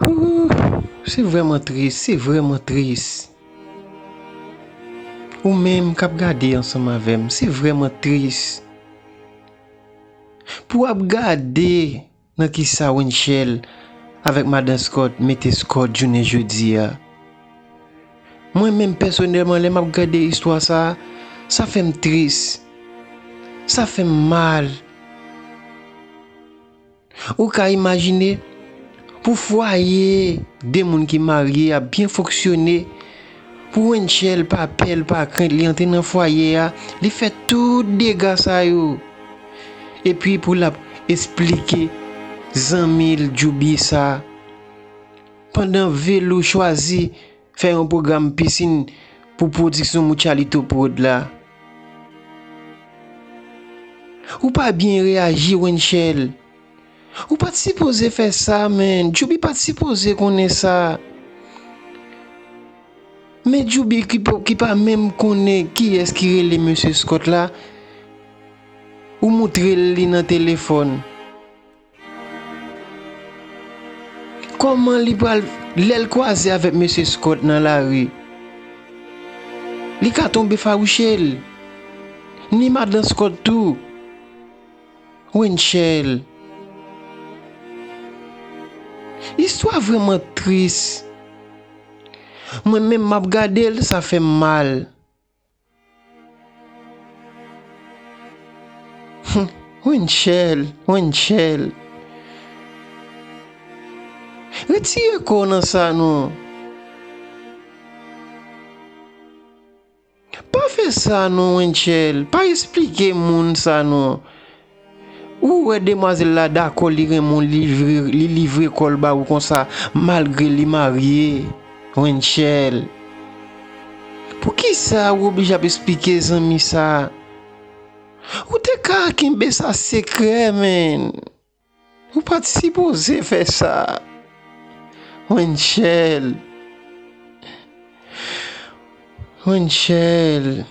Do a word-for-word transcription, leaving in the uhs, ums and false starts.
Ooh, se vrèman tris, se vrèman tris. Ou menm k ap gade ansanm avè m, se vrèman tris. Pou w ap gade nan kisa Wenchel avèk Madan Scott mete Scott jounen jodi a. Mwen menm pèsonèlman, lè m ap gade istwa sa a, sa fè m tris. Sa fè m mal. Ou ka imajine, pou fwaye de moun ki marye ap byen fonksyone, pou Wenchel pa pè l, pa krent, li antre nan fwaye a, li fè tout dega sa yo. Epi pou l ap esplike zanmi l Djoubi sa, pandan Velou chwazi fè yon pwogram pisin pou pwodiksyon Muchalito Prod la. Ou pa byen reyaji, Wenchel. Ou pa t sipoze fè sa, man. Djoubi pa t sipoze konnen sa. Men Djoubi ki, pa- ki pa menm konnen kiyès ki rele Mesye Scott la, ou moutre l li nan telefòn. Kòman li pral, lè l kwaze avèk Mesye Scott nan lari, li ka tonbe fawouche l? Ni Madan Scott tou. Wenchel. Istwa vrèman tris. Mwen menm m ap gade l, sa fè m mal. Hum, Wenchel, Wenchel. Retire kò w nan sa non. Pa fè sa non, Wenchel. Pa esplike moun sa non. Ou wè demwazèl la dakò, li renmen w, li livre, li livre kò l ba ou konsa, malgre li marye. Wenchel. Poukisa ou oblije ap esplike zanmi sa? Ou te ka kenbe sa sekrè, man. Ou pa t sipoze fè sa. Wenchel. Wenchel.